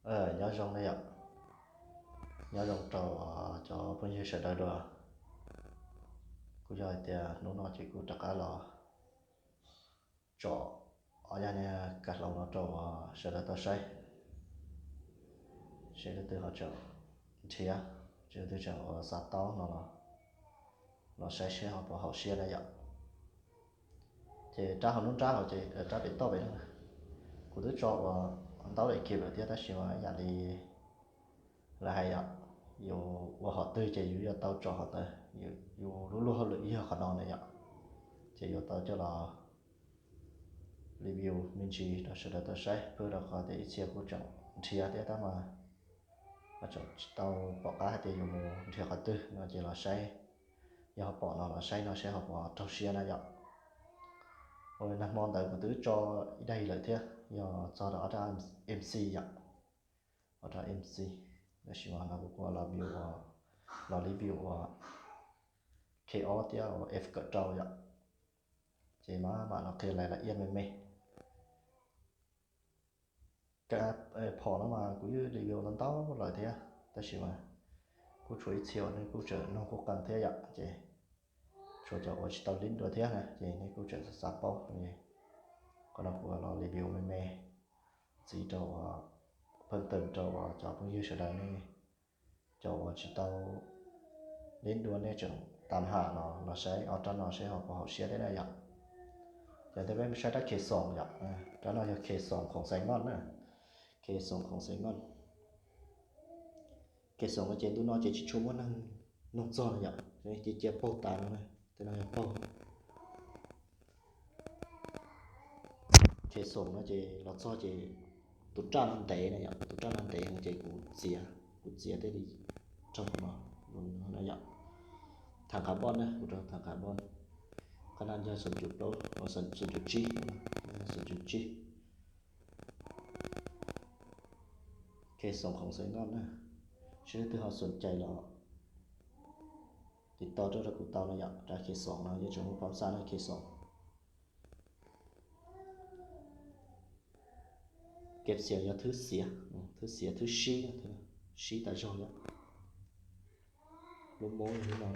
Nyob zoo na yom, nyob zoo rau cov phooj ywg sawv daws dua. Kuj yog hais tias hnub no ces kuj rov qab los tso ob yag niag kav hlau no rau sawv daws tau saib, seb leej twg ho tseem nrhiav, seb leej twg tseem ua xav tau no los saib seb ho puas haum siab na yom. Ces rab hauv nruab nrab hauv ces rab pem toj pem no kuv twb tso ua ntau daim clip lawm thiab, tab sis mas yam li lawv hais yom, yus ua hom twg ces yus yuav tau tso hom ntawd, yus lub luag hauj lwm yog qhov no na yom. Ces yuav tau coj los review me ntsis rau sawv daws tau saib, pab rau qhov tias ib txhia kuj tseem nrhiav thiab tab mas tseem tsis tau pom qab hais tias yuav mus nrhiav qhov twg no ces los saib, yog ho pom no los saib no seb ho puas raug siab na yom. Ua li nag hmo ntawd kuv twb tso ib daim lawm thiab, yog txog rau ob rab M C yom, ob rab M C. Tab sis mas no kuv kuj los review ua, los review ua K ob thiab ua F kaum rau yom. Ces mam mam los qhia lais lais iab me me. Phom no mas kuv yeej review ntau ntau lawm thiab, tab sis mas kuj tshuav ib txhia uas nej kuj tseem nug kuj qee thiab yom, ces tshuav cov uas tsis tau lib dua thiab na ces nej kuj tseem xav paub. Qhov no kuv los review me me ntxiv rau uas pheej tawm rau uas cov phooj ywg sawv daws nej cov uas tsis tau lib dua nej tseem tam ham los los saib ob rab no seb ho puas haum siab thiab na yom. Ces tej peb saib rab Khe Xoos yom, rab no yog Khe Xoos khoom xais ngoj na, Khe Xoos khoom xais ngoj. Khe Xoos no ces ntu no ces tsis tshua muaj neeg nug txog na yom, cia cia paug tas no na, tej no yog paug. Khe Xoos no ces los txog ces tus raj no ntev na yom, tus raj no ntev ces kuv txiav, kuv txiav thiaj li raug no na yom. Tham qhab npoj na, kuv rau tham qhab npoj, qhab no yog xoom cum plaub, xoom cum tsib, xoom cum tsib. Khe Xoos khoom xais ngoj na, seb leej twg ho xom cai los tiv tauj rau kuv tau na yom, rab Khe Xoos no yeej tseem muaj phab xaj na Khe Xoos. Kev xiam yog thwb xiav, thwb xiav thwb sib, sib tas zog yom. Lub mob lub no,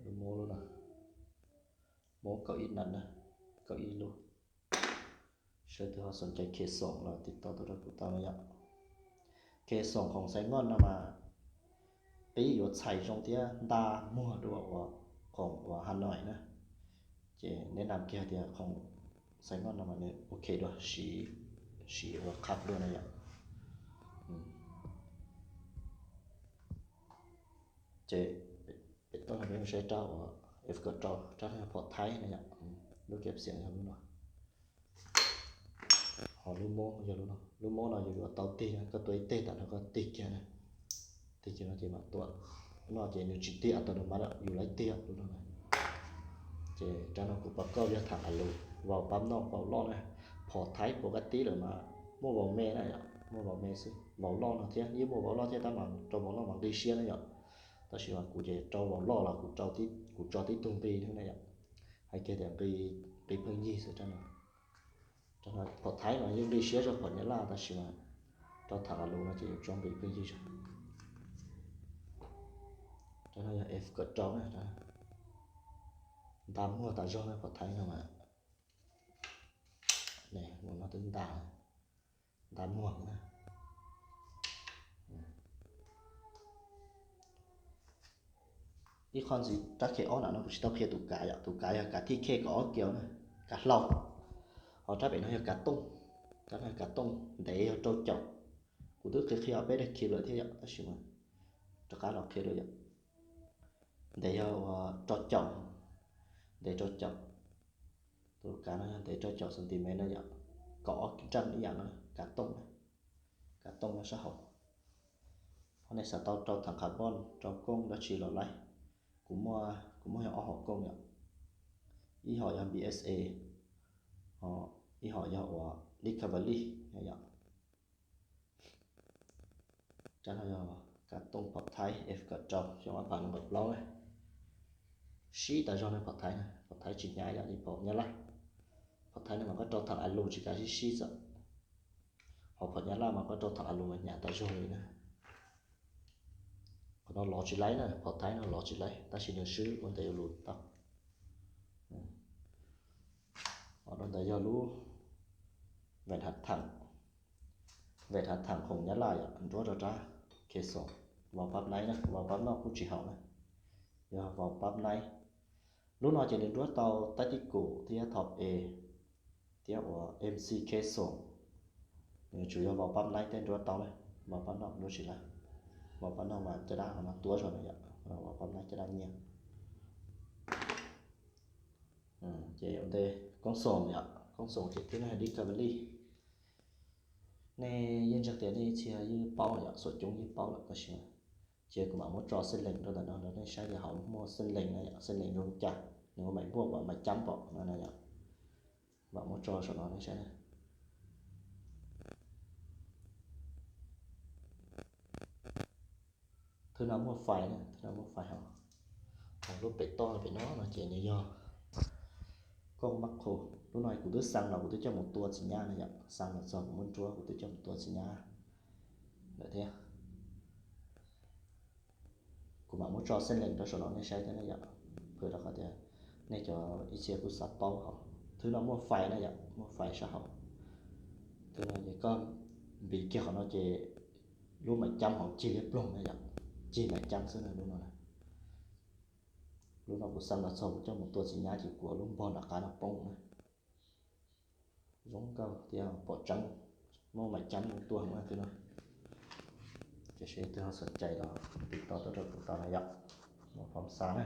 lub mob lub no, mob kaum ib nees na, kaum ib lub. Seb leej twg ho xom cai Khe Xoos los tiv tauj rau kuv tau na yom. Khe Xoos khoom xais ngoj no mas peb yuav txhais zoo thiab nta muag dua uas khoom uas Hanoi na, ces neb nam kiag tias khoom xais ngoj no mas nws ok dua, siv ua qhab dua na yom. Ces peb toj no peb saib rab uas F kaum rau, rab no yog phom Thaib na yom. Lub kev xiam yog lub no. Ho lub mob yog lub no, lub mob no yus yuav tau tig na, koj tua ib teg tam no koj tig kiag na, tig kiag no ces mam tua. Lub no ces nws tsis tig a tas no mas yus laib tig lub no na. Ces rab no kuv pab koj yog tham a lus, vau pab noj vau loj na. Phom Thaib puas kab tib lawm mas muaj vau me na yom, muaj vau me xwb, vau loj no thiab yeej muaj vau loj thiab tab mas rau vau loj mas nqi siab na yom. Tab sis mas kuv ces rau vau loj los kuv tso tib tug nqi thiab na yom. Hais kiag tias nqi pheej yig xwb rab no. Phom Thaib mas yeej nqi siab zog phom Nyab Laj tab sis mas rau tham a lus no ces yuav tso nqi pheej yig zog. Rab no yog F kaum rau na, nta muag tas zog na phom Thaib no mas. Mus no twb nta, nta muag na. Ib qho ntxiv rab Khe ob na no kuv tsis tau qhia tus kav yom, tus kav yog kav thij Khe kaum ob kiaus na, kav hlau. Ho rab pem no yog kav tooj, rab no yog kav tooj ntev yog rau caum. Kuv twb qhia qhia ob peb daim clip lawm thiab yom, tab sis mas rov qab los qhia dua yom. Ntev yog ua rau caum, ntev rau caum. Tus kav no yog ntev rau caum centimeter na yom, kaum ob nraj ib yam no, kav tooj na, kav tooj no sab hauv. Ho nej xav tau rau tham carbon, rau kooj dab tsi los laib. Kuv muaj, kuv muaj yog ob hom kooj yom, ib hom yog B S A, ho ib hom yog uas Recovery yom. Rab no yog kav tooj phom Thaib F kaum rau xyoo ob phav nees nkaum plaub na. Sib tas zog na phom Thaib na, phom Thaib tsis hnyav yam li phom Nyab Laj. Phom Thaib no mas koj rau tham a lus tsis kav sib sib xwb. Phom Nyab Laj mas koj rau tham lus mas hnyav tas zog li na. Qhov no lov tsis laib na, phom Thaib no lov tsis laib, tab sis nws swb ua ntej yuav lus tau. Qhov no ntawd yog lub Vẹt Hav Thẳng, Vẹt Hav Thẳng Phom Nyab Laj yom, nruab rau rab Khe Xoom, vau pab naib na, vau pab noj kuj tsis haum na, yog vau pab naib. Lub no ces nws nruab tau Tab Tib Kum thiab Thom E thiab uas MC Khe Xoom, nws tsuas yog vau pab naib tej nruab tau na, vau pab noj nruab tsis laib. Vau pab noj mas caj dab qhov no tuab zog na yom, vau pab naib caj dab nyiaj. Ces ua ntej Koob Xoom yom, Koob Xoom ces twb na Discovery. Nej yeej ntseeg tias nej ib txhia yeej paub yom, xuam coob yeej paub lawm tab sis ces kuv mam muab tso xeeb lees rau ntawm no rau nej saib tias hauv muaj xeeb lees na yom, xeeb lees zoo cas, nws ua maim npuaj pom maim cab pom no na yom. Mam muab tso saum no nej saib na. Thwb no muaj fais na, thwb no muaj fais hos. Lub pem toj pem no no ces nws yog Koob Mab Qhu. Lub no kuv twb xaa los kuv twb coj mus tua txiv nyab na yom, xaa los txog kuv muab nruab kuv twb coj mus tua txiv nyab lawm thiab. Kuv mam muab tso xeeb lees rau saum no nej saib thiab na yom, vim rau qhov tias nej cov ib txhia kuj xav paub hos. Thwb no muaj fais na yom, muaj fais sab hauv. Thwb no ces koj npiv kiag qhov no ces lub maim cab hauv cig liab ploog na yom, cig maim cab xwb na lub no na. Lub no kuv xaa los txog kuv coj mus tua txiv nyab ces kuv lub npog nram qab no poob na. Zoo nkauj thiab pom tseeb, muaj maim cab mus tua heev na twb no. Ces seb leej twg ho xom cai los tiv tauj tuaj rau kuv tau na yom, muaj phom xa na.